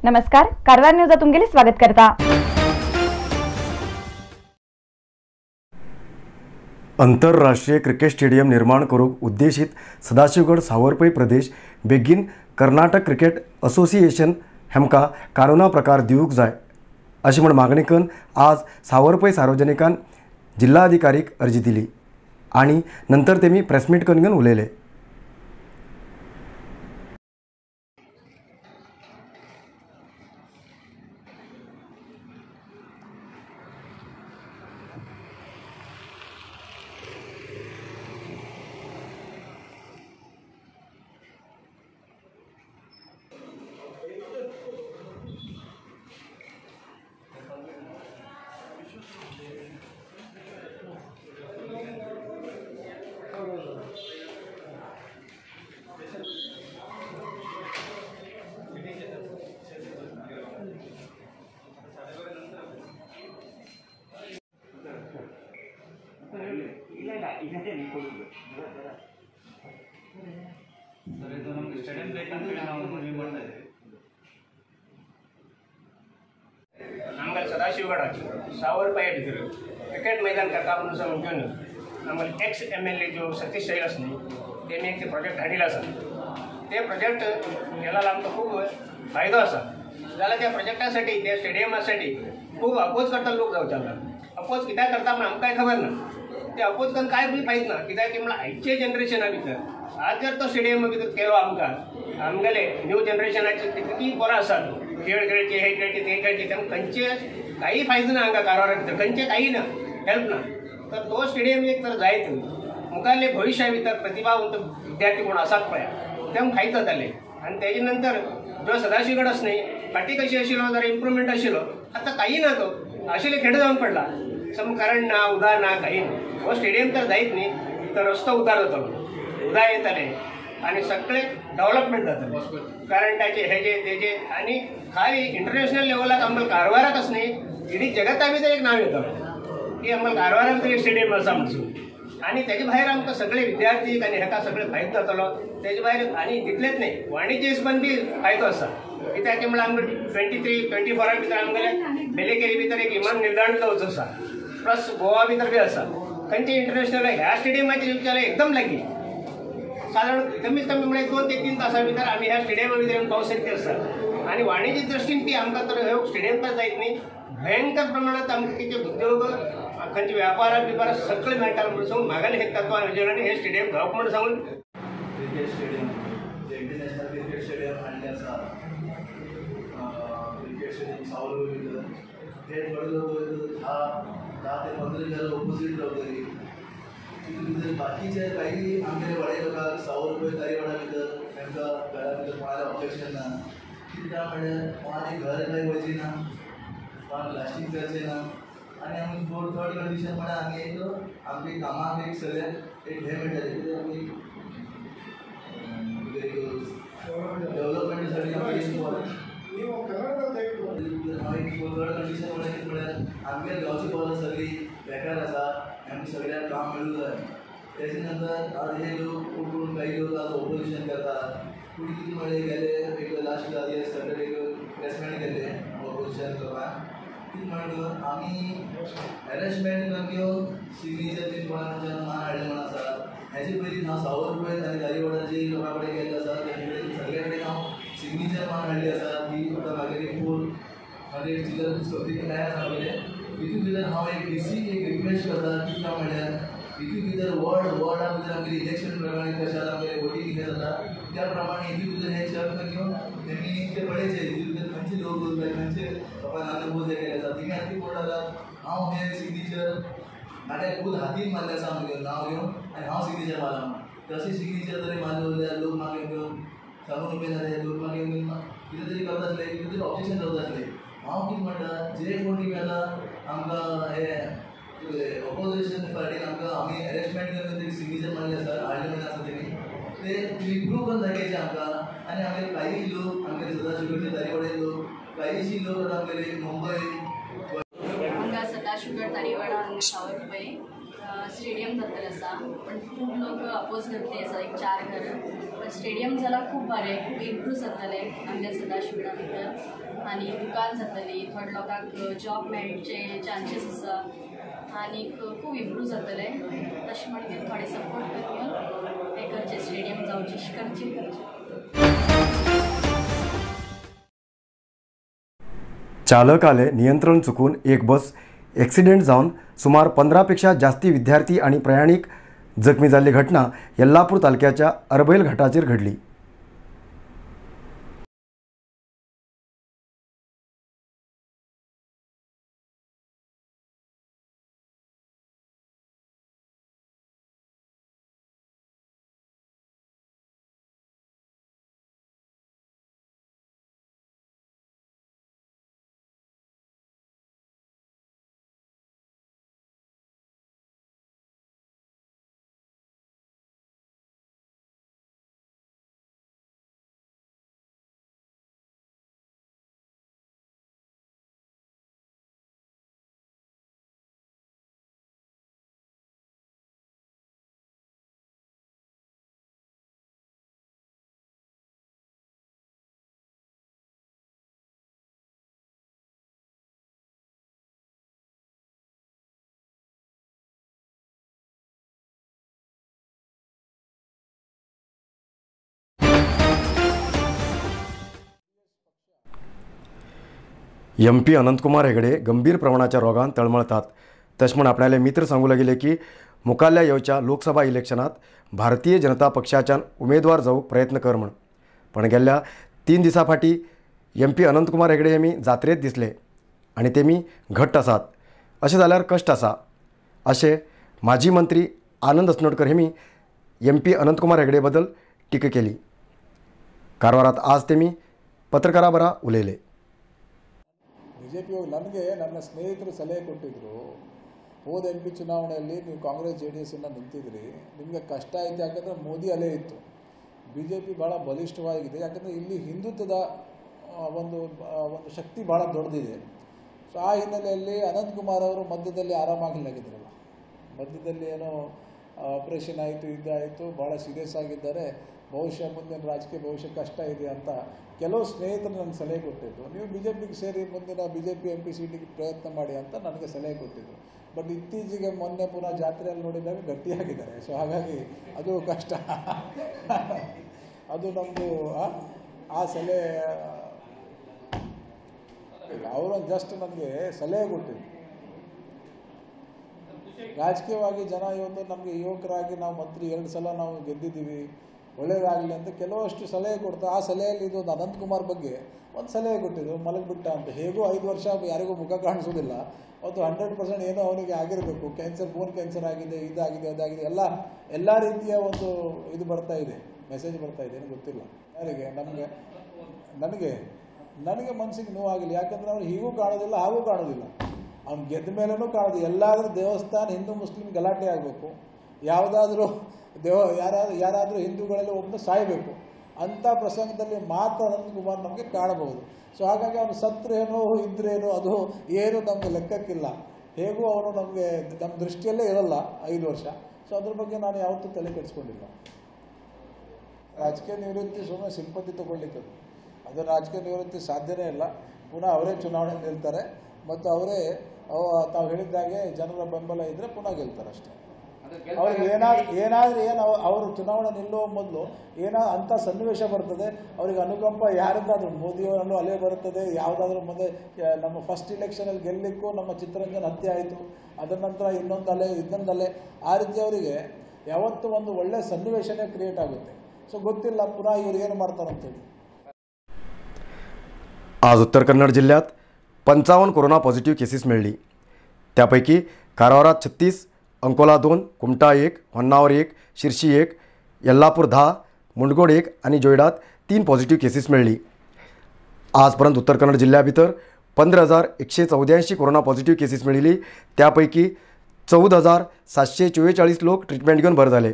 नमस्कार, कारवार न्यूजात तुमगेले स्वागत करता। आंतरराष्ट्रीय क्रिकेट स्टेडियम निर्माण करूक उद्देशित सदाशिवगड सावरपै प्रदेश बेगीन कर्नाटक क्रिकेट असोसिएशन हेमका कानूना प्रकार दिवंक जाय अशी म्हण मागणी करून आज सावरपै सार्वजनिकान जिल्हाधिकारीक अर्जी दिली आणि नंतर तेमी प्रेसमीट करून घेवन उलयले। आमगेले सदाशिवगडाचे सावरपाया भितर क्रिकेट मैदान करता म्हणून सांगून घेवन आमगेले एक्स MLA जो सतीश शैल आसा न्ही तेमी एक ते प्रोजेक्ट हाडिल्लो आसा। ते प्रोजेक्ट केल्यार आमकां खूब फायदो आसा। जाल्यार त्या प्रोजेक्टासाठी त्या स्टेडियमासाठी खूब अपोज करता लोक जावचे आसा। अपोज कित्याक करता म्हण आमकांय खबर ना। ते अपोज करून कांय बी फायद ना, कित्याक की म्हणल्यार आयचे जनरेशना भितर आज जर तो स्टेडियमा भितर केलो आमकां आमगेले न्यू जनरेशनाचे तितकी बरो आसात खेळ खेळचे हे खेळचे ते खेळचे तांकां खंयचे काही फायदो ना हांगा कारवारा भितर खंयचे काही ना हेल्प ना। तर तो स्टेडियम एक तर जायत मुखारले भविष्या भितर प्रतिभावंत विद्यार्थी कोण आसात पळय तांकां फायदो जाताले। आनी तेजे नंतर जो सदाशिवगड आसा न्ही फाटीं कशी आशिल्लो जरा इम्प्रुवमेंट आशिल्लो आतां काही ना, तो आशिल्ले खेड जावन पडला सम कारण ना उदार ना काही ना। हो स्टेडियम तर जायत न्ही तर रस्तो उदार जातलो, उदार येतले आनी सगळे डेव्हलपमेंट जातलें करंटाचे हेजे तेजे आनी खाली इंटरनॅशनल लेवलाक आमकां कारवाराक आसा न्ही इडी जगता भितर एक नांव येतलें की आमकां कारवारा भितर एक स्टेडियम आसा म्हणून। आनी तेजे भायर आमकां सगळे विद्यार्थी आनी हेका सगळे फायदो जातलो। तेजे भायर आनी तितलेच न्ही वाणिज्य हिसपान बी फायदो आसा, कित्याक की म्हणल्यार आमकां 23, 24 भितर आमगेले बेलेकेरी भितर एक विमान निलदाण जावचो आसा, प्लस गोवा भितर बी आसा। खंयचे इंटरनॅशनल ह्या स्टेडियमाचेर येवचें जाल्यार एकदम लागीं सादारण कमीत कमी म्हळ्यार 2 ते 3 तासां भितर आमी ह्या स्टेडियमा भितर येवन पावूंक शकता आसा। आनी वाणिज्य दृश्टीन ती आमकां तर ह्यो स्टेडियम तर जायत न्ही भयंकर प्रमाणात आमकां कितें उद्योग खंयचे व्यापार बिपार सगळें मेळटा म्हणून सांगून मागेले हे तत्वां येवजण आनी हे स्टेडियम जावप म्हणून सांगून क्रिकेट स्टेडियम जे इंटरनॅशनल क्रिकेट स्टेडियम हाडलें आसा क्रिकेट स्टेडियम सावरपै भितर ते थोडे लोक 10 ते 15 घर ऑपोजीट रावतली तितून भितर बाकीचे काही आमगेले वाडे लोकांक सावरपै तारीवाडा भितर तांकां घरा भितर कोणाले ऑब्जेक्शन ना, कितें काय म्हणल्यार कोणाले घर काय वयचें ना, कोणाक ब्लास्टींग करचें ना। आनी आमी फोर्थ थर्ड कंडिशन म्हळ्यार आमी एक आमगे कामाक एक सगळ्याक एक हें मेळटलें कितें आमी डेवलपमेंटासाठी आमी थर्ड कंडिशन म्हळ्यार कितें म्हळ्यार आमगे गांवची पोरां सगळीं बेकार आसा, आमकां सगळ्यांक काम मेळूंक जाय। तेजे नंतर आज हे लोक उठून काही लोक आज ओपोजिशन करतात, पूण कितें म्हळ्यार गेले एक लास्ट सॅटरडे एक प्रेसमेंट केल्लें ओपोजिशन लोकांक कितें म्हणून आमी हॅरेसमेंट करून घेवन सिग्नेचर बीन कोणा मनशान मान हाडलें म्हण आसा। हेजे पयलीं हांव सावरपै आनी तारीवाडाचे लोकां कडेन गेल्लो आसा, तेंचे कडेन सगळे कडेन हांव सिग्नेचर मान हाडली आसा की आतां म्हागेली 400 चिल्लर सगळी काय आसा आमगेले तितून भितर हांव एक डीसीक एक रिक्वेस्ट करता की काय म्हणल्यार तितून भितर वॉर्ड वॉर्डा भितर आमगेले इलेक्शन प्रमाणे कशें आतां आमगेले वोटींग कितें जाता त्या प्रमाणे हितून भितर हे शर्त घेवन तेमी ते पळयचें हितून भितर खंयचे लोक खंयचे लोकांक अपोज हे केले आसा तिमी आतां कोण जाता हांव हे सिग्नेचर म्हाज्या खूद हातीन मारलें आसा आमगेलें नांव घेवन आनी हांव सिग्नेचर मारला म्हणून तशें सिग्नेचर तरी मारलें जाल्यार लोक मागीर घेवन सांगून उबे जाले लोक मागीर घेवन कितें तरी करता आसले कितें तरी ऑब्जेक्शन करता आसले। हांव कितें म्हणटा जे कोण कितें आतां आमकां हे ऑपोजिशन पार्टीन आमकां आमी हॅरेसमेंट करून तेणी सिग्नेचर मारले आसा हाडले म्हणून आसा तेणी ते तुमी प्रूव करून दाखयचे आमकां। आनी आमगेले काही लोक आमगेले सदाशिवगडचे तारीवाडे लोक काहीशी लोक आतां आमगेले मुंबय हांगा सदाशिवगड तारीवाडा हांगा सावरपै स्टेडियम जातलें आसा, पण खूब लोक अपोज करतले आसा एक 4 घर, पण स्टेडियम जाल्यार खूब बरें, खूब इम्प्रूव जातलें आमच्या सदाशिवगडा भितर. आनी दुकान जातली, थोडे लोकांक जॉब मेळचे चान्सीस आसा आनी खूब इम्प्रूव जातलें. तशें म्हणून थोडे सपोर्ट करून हें करचें, स्टेडियम जावचें करचें करचें. चालकाले नियंत्रण चुकून एक बस एक्सिडेंट जावन सुमार 15 पेक्षा जास्ती विद्यार्थी आणि प्रयाणिक जखमी जाल्ली घटना येल्लापूर तालुक्याच्या अरबैल घाटाचेर घडली. एम.पी. अनंतकुमार हेगडे गंभीर प्रमाणाच्या रोगान तळमळतात. तशें म्हण आपणाले मित्र सांगू लागिल्ले की मुखाल्ल्या येवच्या लोकसभा इलेक्शनात भारतीय जनता पक्षाच्यान उमेदवार जावंक प्रयत्न कर म्हण. पण गेल्ल्या 3 दिसां फाटीं एम.पी. अनंतकुमार हेगडे हे मी जात्रेत दिसले आनी ते मी घट्ट आसात, अशें जाल्यार कश्ट आसा अशें माजी मंत्री आनंद असनोडकर हे मी एम.पी. अनंतकुमार हेगडे बद्दल टिका केली. कारवारात आज ते मी पत्रकारा बरा उलयले. ಬಿ ಜೆ ಪಿ ನನಗೆ ನನ್ನ ಸ್ನೇಹಿತರು ಸಲಹೆ ಕೊಟ್ಟಿದ್ದರು, ಹೋದ ಎಂ ಪಿ ಚುನಾವಣೆಯಲ್ಲಿ ನೀವು ಕಾಂಗ್ರೆಸ್ ಜೆ ಡಿ ಎಸ್ಸನ್ನು ನಿಂತಿದ್ರಿ, ನಿಮಗೆ ಕಷ್ಟ ಆಯಿತು, ಯಾಕಂದರೆ ಮೋದಿ ಅಲೆ ಇತ್ತು. ಬಿ ಜೆ ಪಿ ಭಾಳ ಬಲಿಷ್ಠವಾಗಿದೆ, ಯಾಕಂದರೆ ಇಲ್ಲಿ ಹಿಂದುತ್ವದ ಒಂದು ಒಂದು ಶಕ್ತಿ ಭಾಳ ದೊಡ್ಡದಿದೆ. ಸೊ ಆ ಹಿನ್ನೆಲೆಯಲ್ಲಿ ಅನಂತಕುಮಾರ್ ಅವರು ಮಧ್ಯದಲ್ಲಿ ಆರಾಮಾಗಲಾಗಿದ್ರಲ್ಲ, ಮಧ್ಯದಲ್ಲಿ ಏನೋ ಆಪ್ರೇಷನ್ ಆಯಿತು, ಇದಾಯಿತು, ಭಾಳ ಸೀರಿಯಸ್ ಆಗಿದ್ದಾರೆ, ಬಹುಶಃ ಮುಂದಿನ ರಾಜಕೀಯ ಭವಿಷ್ಯ ಕಷ್ಟ ಇದೆ ಅಂತ ಕೆಲವು ಸ್ನೇಹಿತರು ನನಗೆ ಸಲಹೆ ಕೊಟ್ಟಿದ್ದರು. ನೀವು ಬಿ ಜೆ ಪಿಗೆ ಸೇರಿ ಮುಂದಿನ B J P M P ಸೀಟಿಗೆ ಪ್ರಯತ್ನ ಮಾಡಿ ಅಂತ ನನಗೆ ಸಲಹೆ ಕೊಟ್ಟಿದ್ದರು. ಬಟ್ ಇತ್ತೀಚೆಗೆ ಮೊನ್ನೆ ಪುನಃ ಜಾತ್ರೆಯಲ್ಲಿ ನೋಡಿದಾಗ ಗಟ್ಟಿಯಾಗಿದ್ದಾರೆ. ಸೊ ಹಾಗಾಗಿ ಅದು ಕಷ್ಟ, ಅದು ನಮ್ಮದು ಆ ಸಲಹೆ ಅವರು ಜಸ್ಟ್ ನನಗೆ ಸಲಹೆ ಕೊಟ್ಟಿದ್ದರು. ರಾಜಕೀಯವಾಗಿ ಜನ ಇವತ್ತು ನಮಗೆ ಯುವಕರಾಗಿ ನಾವು ಮಂತ್ರಿ 2 ಸಲ ನಾವು ಗೆದ್ದಿದ್ದೀವಿ, ಒಳ್ಳೆಯದಾಗಲಿ ಅಂತ ಕೆಲವಷ್ಟು ಸಲಹೆ ಕೊಡ್ತಾ, ಆ ಸಲಹೆಯಲ್ಲಿ ಇದು ಒಂದು ಅನಂತಕುಮಾರ್ ಬಗ್ಗೆ ಒಂದು ಸಲಹೆ ಕೊಟ್ಟಿದ್ದು, ಮಲಗಿಬಿಟ್ಟ ಅಂತ. ಹೇಗೂ 5 ವರ್ಷ ಯಾರಿಗೂ ಮುಖ ಕಾಣಿಸೋದಿಲ್ಲ, ಅದು 100% ಏನೋ ಅವನಿಗೆ ಆಗಿರಬೇಕು, ಕ್ಯಾನ್ಸರ್, ಬೋನ್ ಕ್ಯಾನ್ಸರ್ ಆಗಿದೆ, ಇದಾಗಿದೆ, ಅದಾಗಿದೆ, ಎಲ್ಲ ಎಲ್ಲ ರೀತಿಯ ಒಂದು ಇದು ಬರ್ತಾ ಇದೆ, ಮೆಸೇಜ್ ಬರ್ತಾ ಇದೆ, ಏನೂ ಗೊತ್ತಿಲ್ಲ ಯಾರಿಗೆ. ನಮಗೆ ನನಗೆ ನನಗೆ ಮನಸ್ಸಿಗೆ ನೋವಾಗಿಲ್ಲ, ಯಾಕಂದರೆ ಅವ್ನು ಹೀಗೂ ಕಾಣೋದಿಲ್ಲ, ಹಾಗೂ ಕಾಣೋದಿಲ್ಲ, ಅವ್ನು ಗೆದ್ದ ಮೇಲೂ ಕಾಣೋದು. ಎಲ್ಲಾದರೂ ದೇವಸ್ಥಾನ ಹಿಂದೂ ಮುಸ್ಲಿಂ ಗಲಾಟೆ ಆಗಬೇಕು, ಯಾವುದಾದ್ರೂ ಯಾರಾದರೂ ಹಿಂದೂಗಳಲ್ಲಿ ಒಬ್ಬನು ಸಾಯಬೇಕು ಅಂಥ ಪ್ರಸಂಗದಲ್ಲಿ ಮಾತ್ರ ಅನಂತಕುಮಾರ್ ನಮಗೆ ಕಾಣಬಹುದು. ಸೊ ಹಾಗಾಗಿ ಅವನು ಸತ್ರೇನೋ ಇದ್ರೇನೋ ಅದು ಏನು ನಮಗೆ ಲೆಕ್ಕಕ್ಕಿಲ್ಲ, ಹೇಗೂ ಅವನು ನಮಗೆ ನಮ್ಮ ದೃಷ್ಟಿಯಲ್ಲೇ ಇರಲ್ಲ 5 ವರ್ಷ. ಸೊ ಅದ್ರ ಬಗ್ಗೆ ನಾನು ಯಾವತ್ತೂ ತಲೆ ಕೆಡಿಸ್ಕೊಂಡಿಲ್ಲ. ರಾಜಕೀಯ ನಿವೃತ್ತಿ ಸುಮ್ಮನೆ ಸಿಂಪತಿ ತೊಗೊಳ್ಲಿಕ್ಕೆ, ಅದು ರಾಜಕೀಯ ನಿವೃತ್ತಿ ಸಾಧ್ಯನೇ ಇಲ್ಲ. ಪುನಃ ಅವರೇ ಚುನಾವಣೆ ನಿಲ್ತಾರೆ ಮತ್ತು ಅವರೇ ತಾವು ಹೇಳಿದ್ದಾಗೆ ಜನರ ಬೆಂಬಲ ಇದ್ದರೆ ಪುನಃ ಗೆಲ್ತಾರೆ ಅಷ್ಟೇ. ಅವ್ರಿಗೆ ಏನಾದರೂ ಏನು ಅವರು ಚುನಾವಣೆ ನಿಲ್ಲುವ ಮೊದಲು ಏನೋ ಅಂಥ ಸನ್ನಿವೇಶ ಬರ್ತದೆ, ಅವ್ರಿಗೆ ಅನುಕಂಪ ಯಾರಿಂದಾದರೂ ಮೋದಿಯವರಲ್ಲೂ ಅಲೆ ಬರ್ತದೆ, ಯಾವುದಾದ್ರೂ ಮುಂದೆ ನಮ್ಮ ಫಸ್ಟ್ ಇಲೆಕ್ಷನಲ್ಲಿ ಗೆಲ್ಲಲಿಕ್ಕೂ ನಮ್ಮ ಚಿತ್ತರಂಜನ್ ಹತ್ಯೆ ಆಯಿತು, ಅದರ ನಂತರ ಇನ್ನೊಂದು ಅಲೆ ಇನ್ನೊಂದು ಅಲೆ, ಆ ರೀತಿ ಅವರಿಗೆ ಯಾವತ್ತೂ ಒಂದು ಒಳ್ಳೆಯ ಸನ್ನಿವೇಶನೇ ಕ್ರಿಯೇಟ್ ಆಗುತ್ತೆ. ಸೊ ಗೊತ್ತಿಲ್ಲ ಪುನಃ ಇವ್ರು ಏನು ಮಾಡ್ತಾರಂತೇಳಿ. आज उत्तर कन्नड जिल्ह्यात 55 कोरोना पॉझिटिव्ह केसेस मेळ्ळी. त्यापैकी कारवारात 36, अंकोला 2, कुमठा 1, होन्नावर 1, शिरशी 1, येल्लापूर 10, मुंडगोड 1 आणि जोयडात 3 पॉझिटिव्ह केसेस मेळ्ळी. आजपर्यंत उत्तर कन्नड जिल्ह्याभितर 15,184 कोरोना पॉझिटिव्ह केसेस मेळिल्ली. त्यापैकी 14,744 लोक ट्रिटमेंट घेवन बरे जाले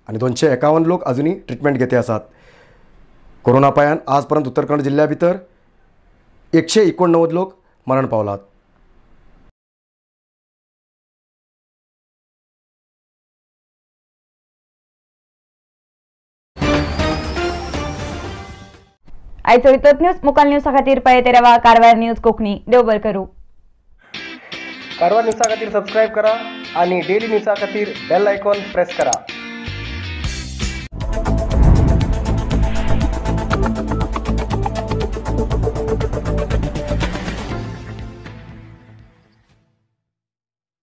आनी 251 लोक अजूनय ट्रिटमेंट घेते आसात. कोरोना पायान आजपर्यंत उत्तर कन्नड जिल्ह्या भितर 189 लोक मरण पावलात. आयचो इतलोच न्यूज. मुखाल न्यूजा खातीर पळयत रावा कारवार न्यूज कोंकणी. देव बरें करूं. कारवार न्यूजा खातीर सबस्क्रायब करा आणि डेली न्यूजा खातीर बेल आयकॉन प्रेस करा.